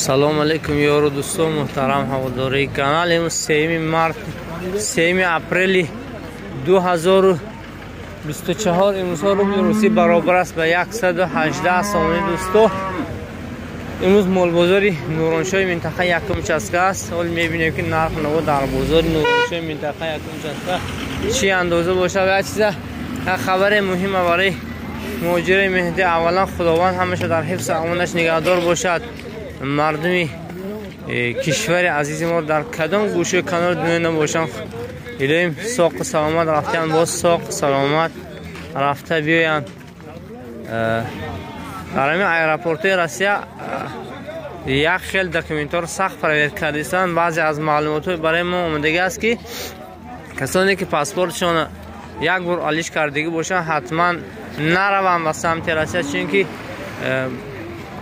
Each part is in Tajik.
Салом алейкум ёру дӯстон муҳтарам ҳаводории канал. Имрӯз 3 март, 3 апрели 2024. Имрӯзҳо рубли русӣ баробар аст ба 118 сомонӣ. Дӯсто, имрӯз молбозори Нуроншоҳи минтақа якум участка аст. Ҳол мебинем, ки нарх наво дар бозори Нуроншоҳи минтақа якум участка чӣ андоза бошад. Ва як чиза, як хабари муҳима барои муҳоҷирои меҳнатӣ. Аввалан, Худованд ҳамеша дар ҳифзу амонаш нигаҳдор бошад. Мардуми кишвари азизи мо дар кадом гӯшаи канори дунё набошанд, илоҳим соқу саломат рафтаанд, боз соқу саломат рафта биёянд. Дар ҳамин аэропортҳои Россия як хел документҳоро сахт проверка кардистанд. Баъзе аз маълумотҳои барои мо омадагӣ аст, ки касоне ки паспортшон як бор алиш кардагӣ бошанд, ҳатман нараванд ба самти Россия, чунки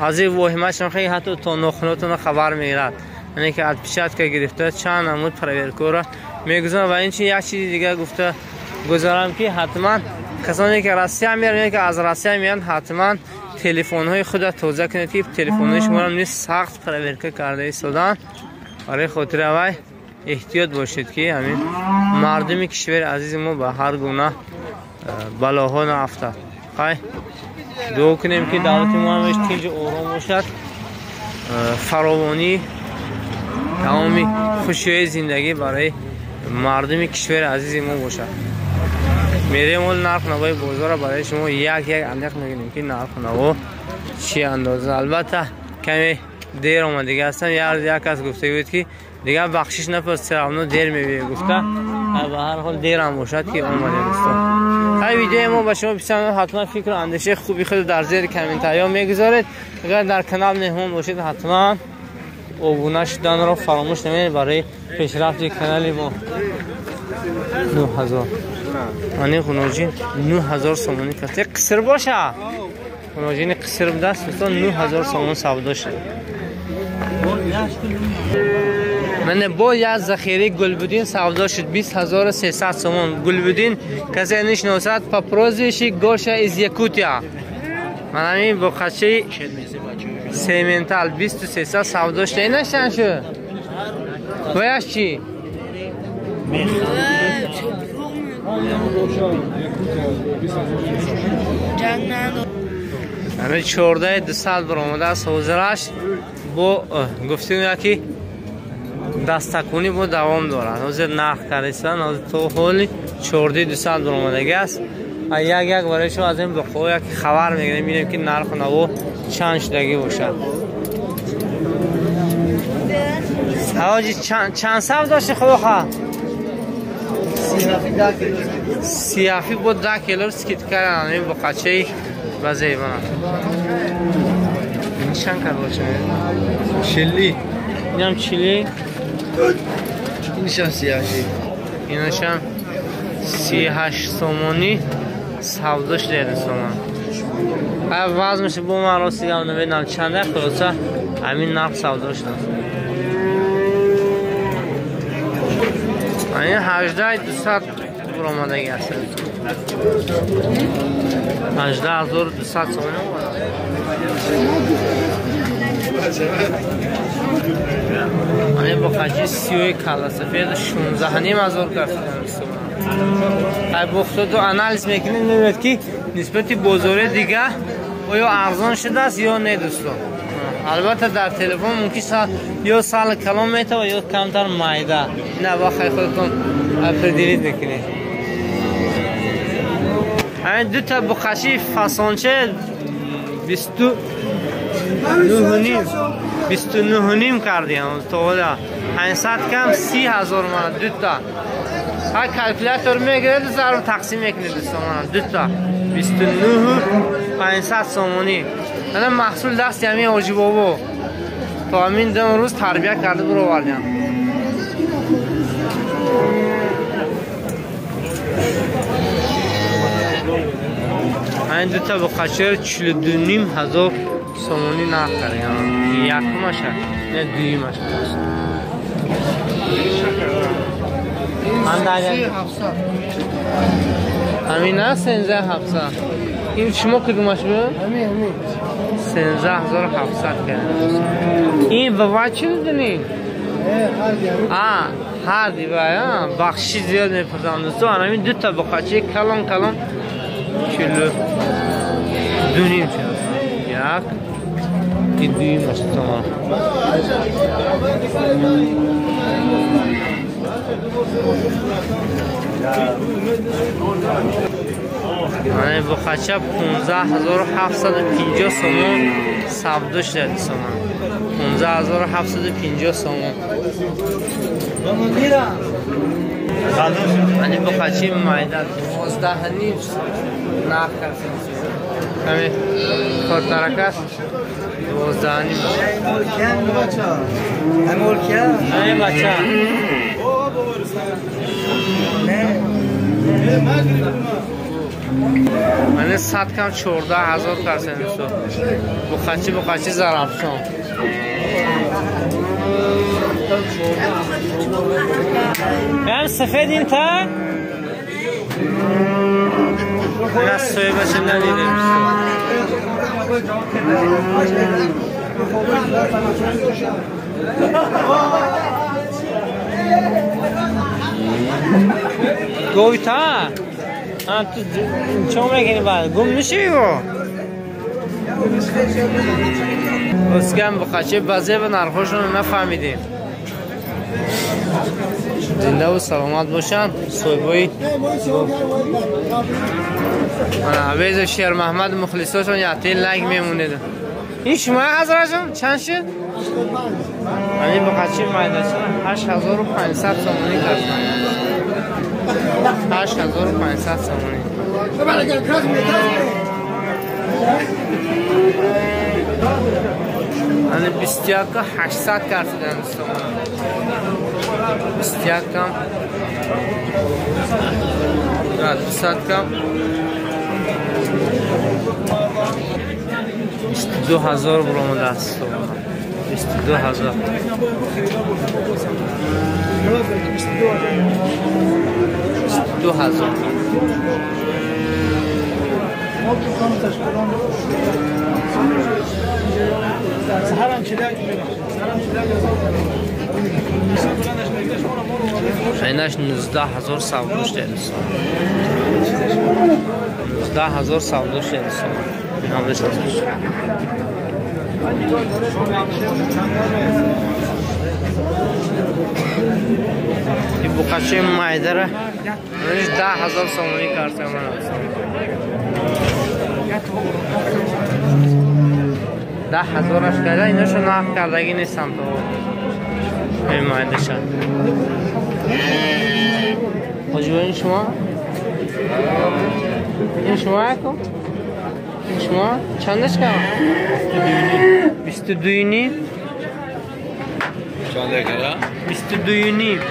аз ин воҳимашон хеле ҳатто то нохунотона хабар мегирад, яъне ки отпечатка гирифта чанд намуд проверкаро мегузоранд. Ва инчунин як чизи дигар гуфта гузорам, ки ҳатман касоне ки Россия мераванд, ки аз Россия меянд, ҳатман телефонҳои худро тоза кунед, ки телефонҳои шуморо низ сахт проверка карда истоданд. Барои хотири аввай эҳтиёт бошед, ки ҳамин мардуми кишвари азизи мо ба ҳар гуна балоҳо наафтад. Хай, дуо кунем, ки давлати мо ҳамеш тинҷу ором бошад, фаровонӣ, тамоми хушиҳои зиндагӣ барои мардуми кишвари азизи мо бошад. Мерем ол нарх навои бозорро барои шумо як як аниқ мекунем, ки нарх наво чӣ андоза. Албатта, каме дер омадагӣ ҳастам. Як кас гуфта буд, ки дигар бахшиш напурс, всё равно дер мебиёй гуфта. Ба ҳар ҳол дерам бошад, ки омадем, дӯстон. Ҳай, видеои мо ба шумо писанд, ҳатман фикру андешаи хуби худ дар зери комментариҳо мегузоред. Агар дар канал меҳмон бошед, ҳатман обуна шуданро фаромӯш намоед барои пешрафти канали мо. 9000 ани ғуноҷин 9000 сомонӣ каст. Қиср боша, ғуноҷини қиср будааст, дӯстон, 9000 сомон савдо шуд. Мане бо як захираи Гулбудин савдо шуд 20 300 сомон. Гулбудин касе нишносад, по прозвищу Гоша из Якутия. Ман ҳамин боқачаи сементал 20 300 савдо шуд. Инаш чанд шуд? Ваяш чӣ? Ҳамин 14 200 баромадааст ҳозираш. Бо гуфтем, ки дастакунӣ бо давом дорад. Ҳозир нарх кардистанд, ҳозир то ҳоли 14 200 баромадагӣ аст. Як як барои шумо аз ин боқҳо як хабар мегирем, бинем, ки нарху наво чанд шудагӣ бошад. Ҳоҷи, чанд сав дошти, худоха? Сияфи бо 10 кило скидка карданд. Ин боқачаи базебана ин чанд кар бошад? Чили. Инам чили. Инашам 38. Инашам 38 сомонӣ савдо шуда, сомон. Вазнаш бо ман рости гап намедонам чанда, хулоса ҳамин нарх савдо шудааст. Ин 18 200 баромадагӣ аст, 18 200 сомонӣ. Ани боқачи сиёи каласафед 16 500 кард. Ай, бухтоду анализ мекунем, мебинед, ки нисбати бозори дига оё арзон шудааст ё не, дӯстон. Албатта, дар телефон мумкин ё сал калон метава, ё камтар майда. Ина вақай худатон определить мекунед. Ҳамин дута буқаши фасонча 29,5, 29,5 кардем то ҳола. 500 кам 30 000 мана дута. Ҳар калькулятор мегиред, зарб тақсим мекунед, дӯстон. Мана дута 29 500 сомонӣ. Ана маҳсул дасти ҳамин ҳоҷибобо то ҳамин дам рӯз тарбия карда бировардем. Ҳамин дута буқачаро 42 500 сомонӣ нарх кардем. Якумаша, не, дуюмаша. Ҳамин аст 13 700. Ин шумо кудумаш буд? 13 700 кардем. Ин ба чӣ дидани? Ҳарди вай бахши зиёд мепурсам дӯсто. Анамин дута буқачи калон калон 42.5 шуд. Як ки дуюм аст сомон. Мана буқача 15750 сомон савдо шуда сомон. 15750 сомон. Мани буқачи майда 12.5 нарх кард. Каме хурдтарак аст. 12.5. Ҳамин бача. Мани 100 кам 14000 карсен дӯсто. Буқачи буқачи Зарафшон. Ям сафед ин та? На соҳибаша надидем. Гови та? Ту чо мекунӣ баъд? Гум мешавӣ ё? Оскам буқачи баъзе ба нархҳошонро нафаҳмидем. Зиндаву саломат бошанд соҳибои Авезу Шермаҳмад мухлисошон яктаи лайк мемонед. Ин шумо ҳазратҷон чанд шуд? Ҳамин буқачи майдача 8500 сомонӣ карданд. 8500 сомонӣ. Ани 21800 карданд сомон. 21 кам. 200 кам. 22000 баромадааст сомон. 22000. 22000. Айнаш 19000 савдо шуда. 19000 савдо шуда. Ин буқачаи майдара 10000 сомонӣ кардам. 10000-аш карда, иношу нарх кардагӣ нестам то ин майдаша. Ҳоҷиба ин шумо? Ин шумо яко? Ин шумо чандаш кам? 22.5. Чанда кара? 22.5.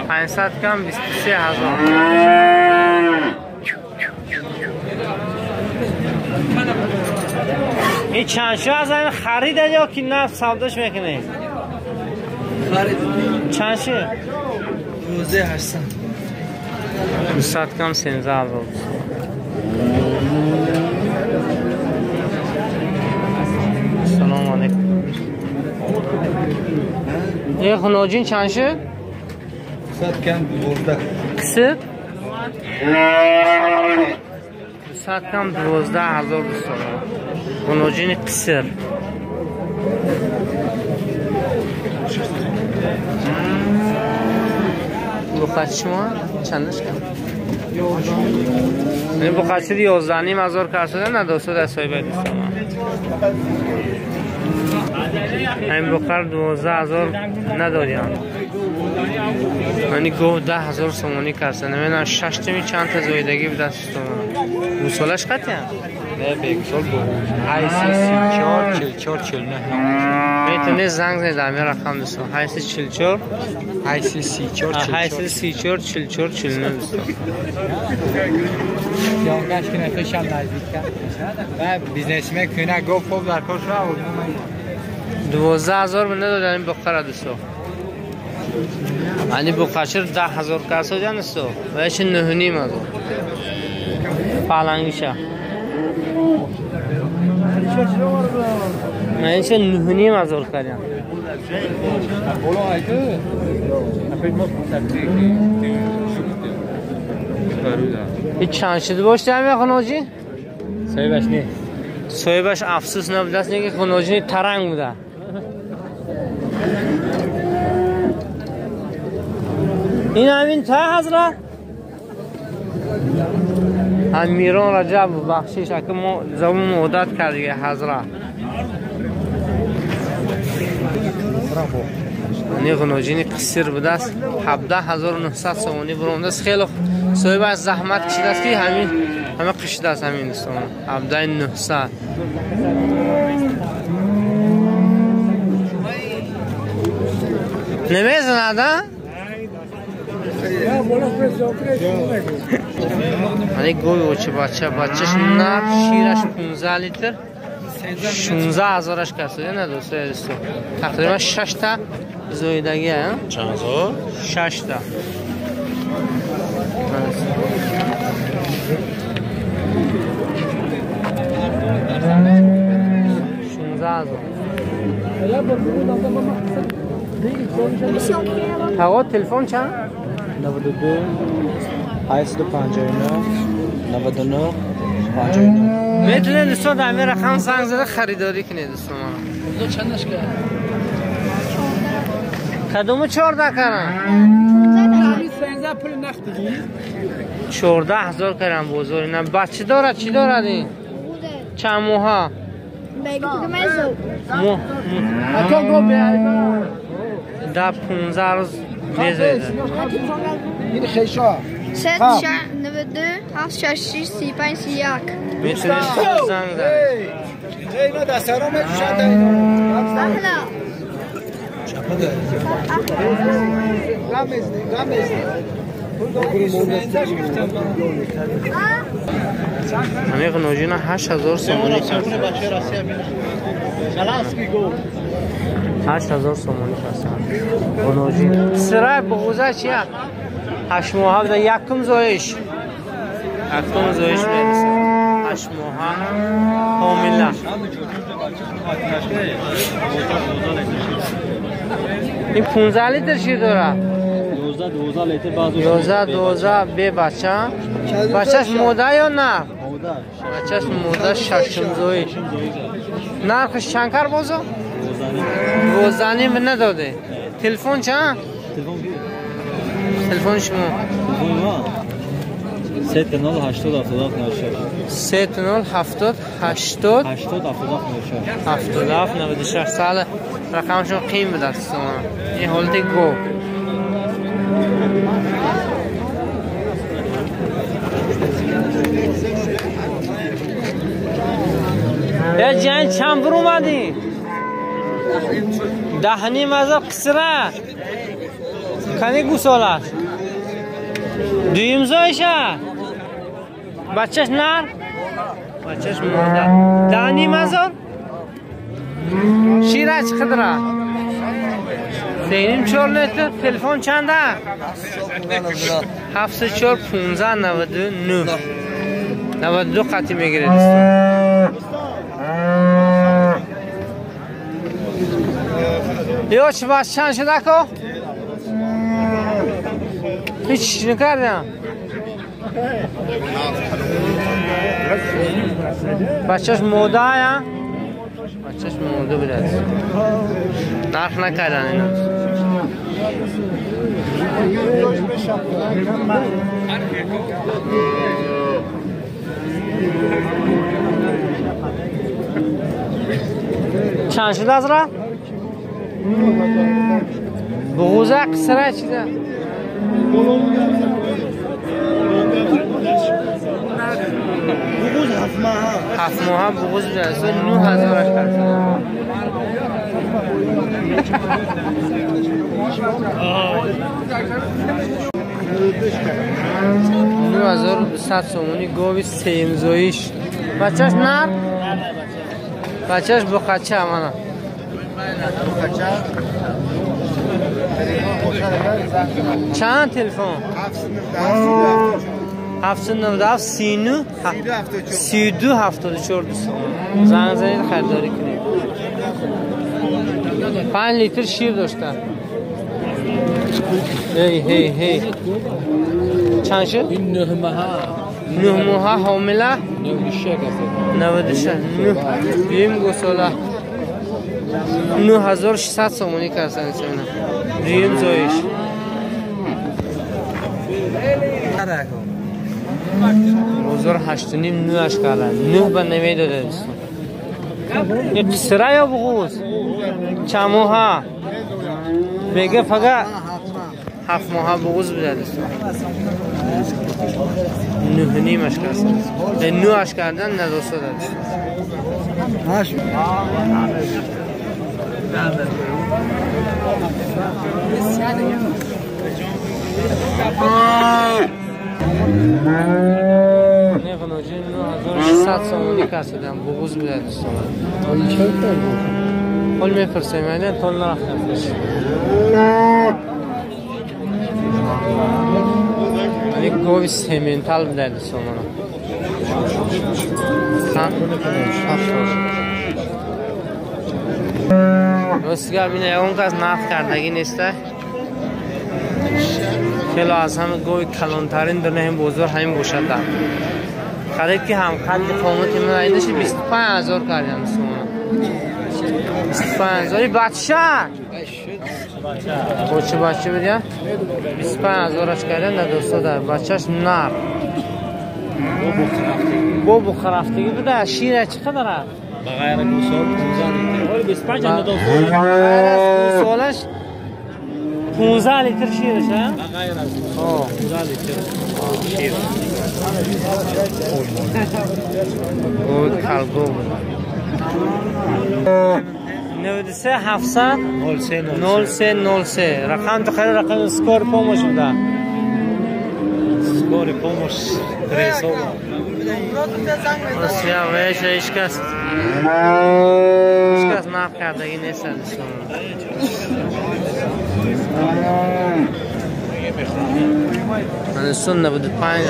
500 кам 23000. Ин чанд шо аз ин харида ё ки на савдош мекунӣ? Харид. Чанд шо? 12800. 200 кам 13000. Салом алейкум. Ин хуноҷин чанд шуд? 200 кам 12. Қисиб? 200 кам 12000 дӯстон. Хуноҷини қисир. Буқачи шумо чандаш кам? Ин буқачи 11500 кард шуда надостуд аз соҳиби дӯстон. Ин буқар 12000 надодям. Мани гов 10000 сомонӣ кард. Намедонам шаштами чанд та зоидагӣ ба даст дӯстон. Гусолаш қатъян? Не, бегусол бо. 834 44 49. Метавонед занг занед ҳамин рақам дӯстон. 844 834 834 44 49 дӯстон. Ёнгаш ки нефешам наздик. Бизнесмен куна гов хуб дар кор шуда. 12000 надодам ин буқара дӯстон. Ани буқачир 10000 карсодан дӯстон. Вайш 9.5 ҳазор. Палангиша. من اینچه 9,500 کردم. این چند شده باشه همه خنوجی؟ صاحبش نه. صاحبش افسوس نبوده است که خنوجی ترنگ بوده. این همین تا حضرت؟ هم میران رجب بخشیش اگه ما زبون عادت کرد دیگه حضرت. این غنوجینی قصیر بوده است 17,900 سومانی برونده است. خیلی صاحب از زحمت کشیده است که همین همه کشیده است همین دوستان 17,900. نمیزند ها؟ این گوی اوچه بچه بچهش نر شیرش 15 لیتر 16,000 کسیده نه دوستای عزیز. تقریبا 6 تا زایدگی ها؟ چند هزار؟ 6 تا. هوا تلفن چند؟ 92 859 99 59. میتونه دوستان در همین رقم زنگ زده خریداری کنید دوستان. چندش کرد؟ کدومو 14 کردن؟ 14,000 کردن بزرگ. نه بچه دارد چی دارد این؟ چند موها؟ مو ده 15 روز میزایده. این خیشا 7 92 7 6 6 35 31. میتونید زنگ زنید. اینا دسترا می‌کشند. همه غنوجینا 8,000 سومانی کرد. 8,000 سومانی هستن غنوجین. سرای بغوزه چیه؟ 8 ماه بوده. یکم زایش. یکم زایش میرسه. 8 ماه حامله. این 15 لیتر شیر داره. 12 لیتر بعضی 11 12 به بچه. بچهش موده یا نه؟ بچهش موده ششم زایش. نرخش چند کار بازو؟ 12.5 نداده. تلفن چند؟ تلفن شما؟ 3 0 80 77 96. 3 0 70 80 80 77 96. 77 96. سال رقمشون قیم بوده است. این حالت گو. یا جان چند بر اومدی؟ 10,500 قصره. کنی گوساله دویم زایشه. بچهش نر بچهش مرده. 10,500 شیره چقدره؟ 3.5 4 لیتر. تلفن چنده؟ 704 15 99 92 قطعی میگیره دوستان. یا چه بس چند شده که؟ هیچ نکردم. بچهش موده یا؟ بچهش موده بوده. نرخ نکردن اینا. چند شده از را؟ بغوزه قصره چیزه؟ بغوز 7 ماه. 7 ماه بغوز بوده. 9,000 کرد. 9,200 سومونی گاوی سیم زایش. بچهش نر؟ بچهش بخچه منه. چند تلفن؟ 797 39 32 74. زنگ زنید خریداری کنید. 5 литр шир дошта. Эй эй эй. Чанд шуд? 9 моҳа. 9 моҳа ҳомила? 96. 96. 9. Дуюм гусола. 9600 сомонӣ карданд инсона. Дуюм зоиш. Бозор 8.5 9 карданд. 9 ба намедодад дӯстон. Ин қисра ё буғуз? Чанд моҳа? Бега фақат 7 моҳа буғуз буда дӯстон. 9.5 карданд. 9 кардан надоста дӯстон. Не ғуноҷин 9600 сомонӣ касидам буғуз буда дӯстон. Пул мепурсем, айна тол нарафтам. Ани гови сементал буда дӯстон. Рости гап ина ягон кас нарх кардагӣ неста. Хело аз ҳама гови калонтарин дар ҳамин бозор ҳамин бошад. Қариб ки ҳамқадди қомати ман айнаши 25000 кардам сомона. 25000 бача. Боча бача бидя? 25000 кардам дар дӯсто дар бачаш нар. Бо бухарафтагӣ буда шира чӣ қадар аст? Ба ғайр аз гусол 15 литр. Ҳоли 25 андоза. Ғайр аз гусолаш 15 литр шираш, а? Ба ғайр аз 15 литр шир. Гуд калгу. 93 700 03 03 03. Рақам то хайр рақам скор помощь буда. Скори помощь рейсова. Росия веша ишкас. Ишкас нарх кардагӣ нест дӯстон. Дӯстон 95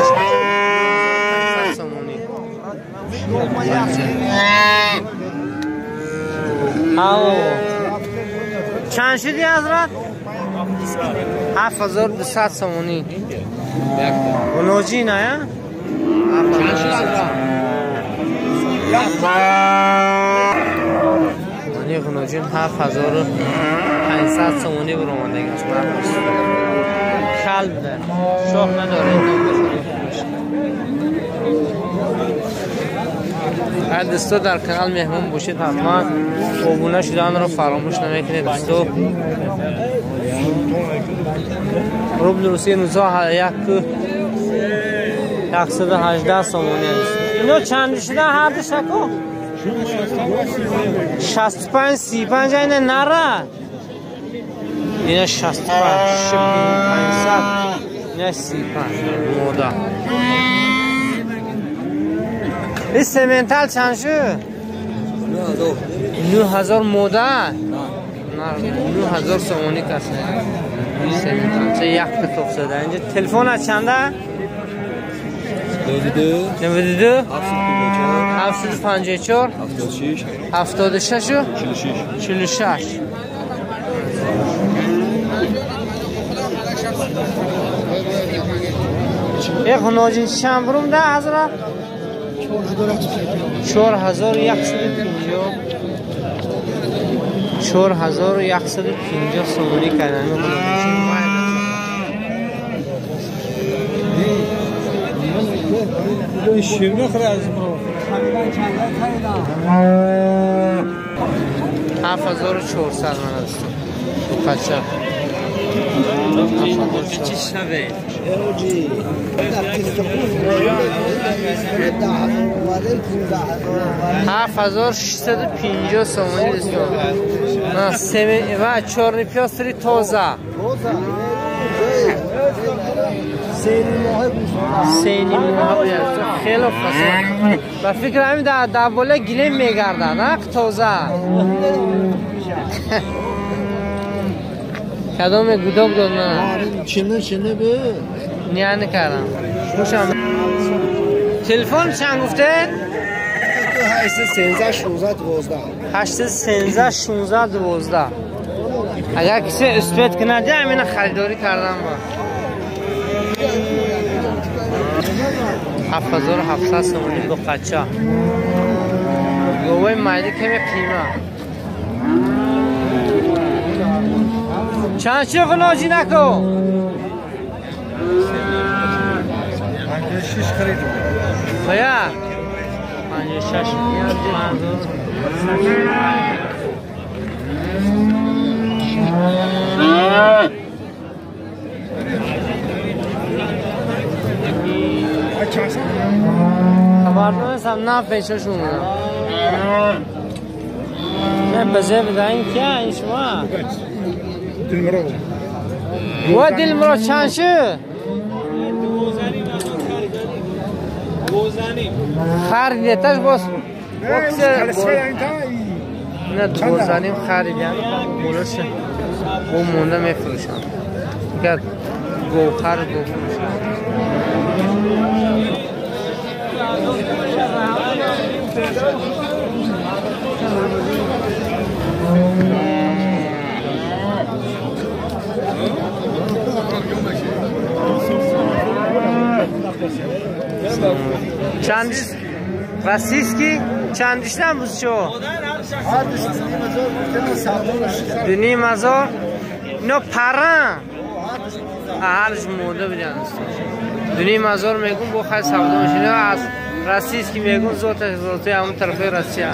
сомонӣ. Ало. Чанд шуди ҳазрат? 7200 сомонӣ. Ғуноҷӣ на, я? Мани ғуноҷин 7500 сомонӣ баромадагӣ аст. Хал буда. Шох надора. Агар дӯсто дар канал меҳмон бошед, ҳатман обуна шуданро фаромӯш намекунед дӯсто. Рубли Русия 118 сомонӣ аст. Ино чанд шуда ҳар ду шако? 65 35 айна нара. Ина 65 500 ина 35 мода. Ин сементал чанд шуд? 9000 мода? 9000 сомонӣ касд. Ин сементал ча як тоқ зада. Инҷа телефон аз чанда? 92 754 76 46. Э ғуноҷин чанд бурум да ҳазрат? 4150. 4150 сомонӣ кардам. شیر میخوره از ما. 7400 من است. بچه. چی شوه؟ 7650 سومانی دوستان. و چهار پیاستری تازه. سه نیم ماه بود. خیلی فساد. و فکر همین در بالا گلیم میگردن. نه تازه. کدام گوداب داد من؟ چنه به؟ نه نکردم. خوشم. تلفن چند گفته؟ 813 16 12. 813 16 12. Агар кисе успет кунад, ҳамина харидорӣ кардан бо. 7700 сомонӣ буқача. Говои майда каме қима. Чанд шуд ғулоҷӣ нако? 56 харидем. Хоя? 56. 5 خبر نداشتم نه پیششون بودم. نه بزه بدهیم که این شما دلمرو و دلمرو چند شد؟ خریدتش باز نه دوزنیم خریدن بولش او مونده میفروشم دیگه گوخر گوفروشم. چند راسیسکی چند دیشتن بود شو؟ 2.5 هزار نه پرن هرش مونده بیدن 2.5 هزار میگم با خیلی سودا میشه. از راسیسکی میگم زودتر زودتر همون طرف راسیا.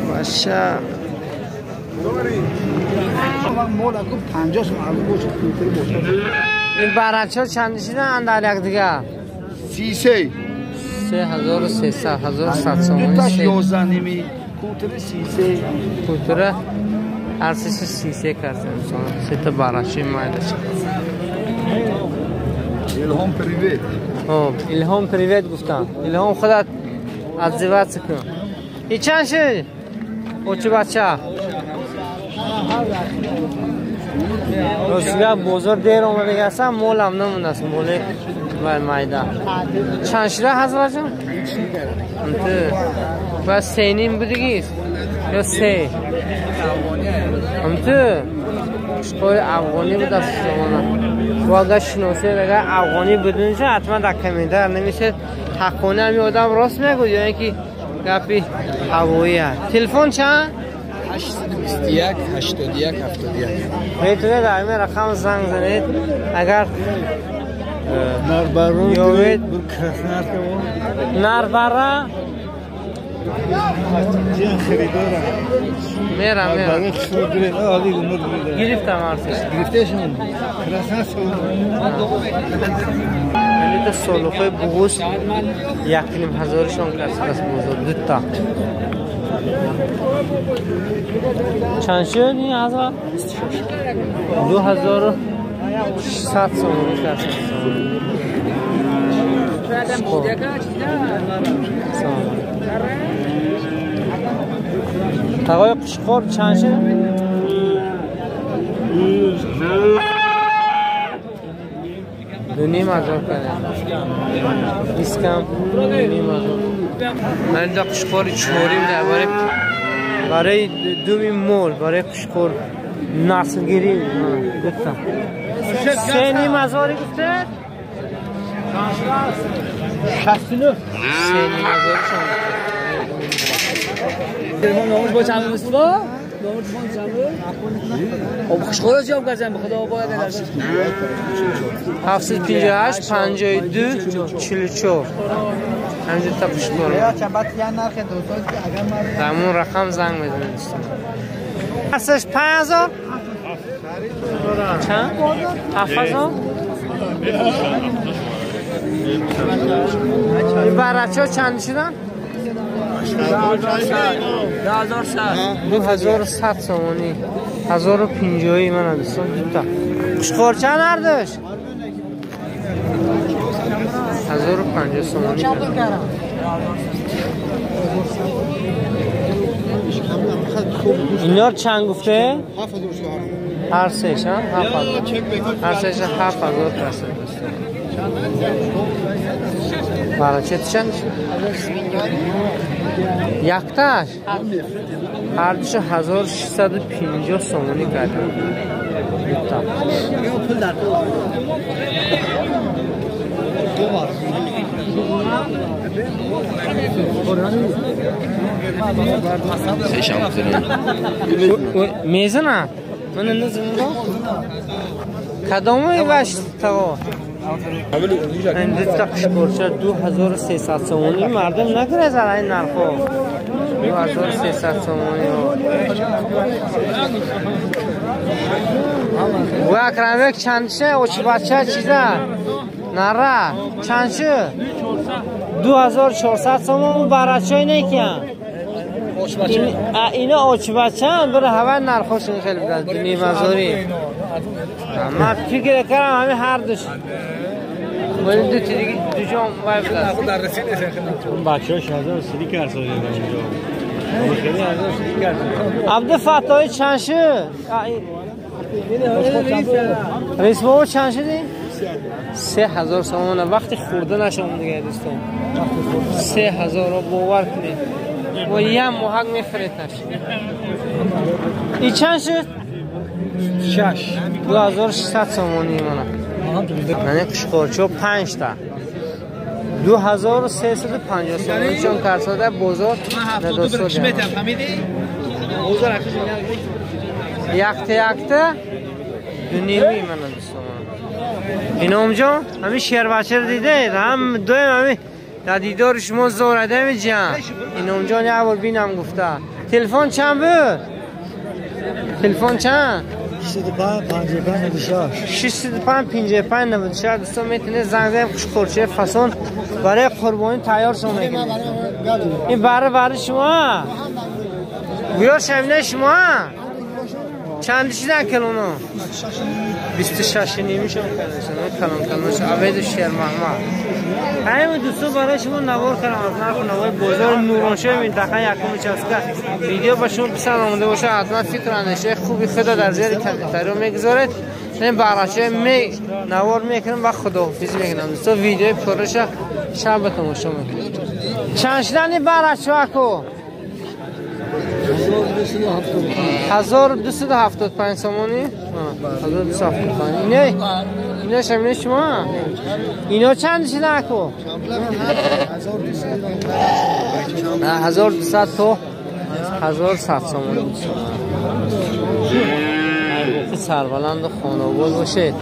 باشه این برچه چند شدن اندر یک دیگه؟ 33 3300 1100 سومانی. دو تاش 11 نیمی کوتره 33 کوتره هر سه 33 کردن سه تا برچه مایده. الهام پریوت. الهام پریوت گفتم. الهام خودت از زیبت کن. این چند شد؟ او چه بچه؟ روزگار بازار دیر آمده هستم مول هم نمونده است مول майда. Чанд шида ҳазратҷон? Ва се ним будигист ё се? Ҳамту қушқори афғонӣ буд аз замона. Ва агар шиносед, агар афғонӣ будунша ҳатман дар комментар нависед. Ҳаққонӣ ҳами одам рост мегӯд ё ин ки гапи ҳавоӣ аст. Телефон чанд? 821 81 71. Метавонед дар ҳамин рақам занг занед агар нарбара ёвед. Нарбара мерам мерам гирифтам арзиш ҳамита солуқҳои буғуз 1,5 ҳазоришон кас аст бозор дута. Чанд шуд ин ҳазор? 2600 сомонӣ кас. Тағои қушқор чанд шуд? 2,5 ҳазор кардем. Дискам 2,5 ҳазор. Ман да қушқори чорим дар барои думи мол, барои қушқор наслгирӣ гуфтам. 3,5 ҳазори гуфтед? 69. 3,5 ҳазори шумо. ناموش با چند مصطفی؟ ناموش با چند؟ خب خوشخورا جواب گزن به خدا باید نداشت. 758 52 44. همینجور تا قشقور. در همون رقم زنگ میزنید دوستان. هستش 5000؟ چند؟ 7000؟ این برچه ها چند شدن؟ 2100 سомонӣ 1050 мана дӯстон дута. Қушқор чанд ҳардуш? 1050 сомонӣ. اینا چند گفته؟ هر سهش هم 7000. هر سهش 7000 هست دوستان. Барача чанд? Якташ? Ҳардуша 1650 сомонӣ кардам. Дутта. Мезанад? Мана назанад? Кадомои ваш таво? Ин дута қушқурча 2300 сомонӣ мардум нагирезад ин нархо. 2300 сомонӣ. Ва Акрамбек чанд ша? Очибача чиза? Нара чанд шу? 2400 сомон. Барачой некиян. Ино очибачаан бир ҳавай нархошон хеле буданд нимазорӣ. Ман фикр кардам ҳамин ҳардуш. Вале ду диги ду ҷом вай буданд. Бачаҳо 1030 кард онҷо. Хеле 1030 кард. Абдуфаттоҳи чанд шу? Рисбобо чанд шудӣ? 3000 сомон. Вақти хӯрда нашам дига дӯстон. 3000-ро бовар кунед. Бо як моҳак мефиреташ. И чанд шуд? 2600 сомонӣ мана. Мана қушқорчо 5 та. 2350 сомонӣ чон карсода бозор надостод. Якта якта дунёвӣ мана дӯстон. Иномҷон, ҳамин шербачаро дидед? Ҳам доим ҳамин дар дидори шумо зораде меҷиҳам. Иномҷон як бор бинам гуфта. Телефон чанд буд? Телефон чанд? 65 55 96. 65 55 96. Дӯстон метавонед занг занед, хушқурчаи фасон барои қурбонӣ тайёр шумо мекунед. Ин бара шумо? Гӯё шаминаи шумо? Чанд шидан килоно? 26 нимишон кардашон. Калон калонш Аведу Шермаҳмад. Ҳамин дӯстон барои шумо навор кардам аз нарху навои бозори Нуроншоҳи минтақа якум участка. Видео ба шумо писанд омада бошад, ҳатман фикру андешаи хуби худро дар зери комментариҳо мегузоред. Ин барачаи навор мекунам ва худоҳофиз мекунам. Дӯстон видеои пурраша шаб ба тамошо мекунед. Чанд шудан ин барачаку? 1275 сомонӣ. 1275. Ино шаминаи шумо? Ино чанд шидан аку? 1200 то 1100 сомонӣ. Сарбаланду хонобод бошед.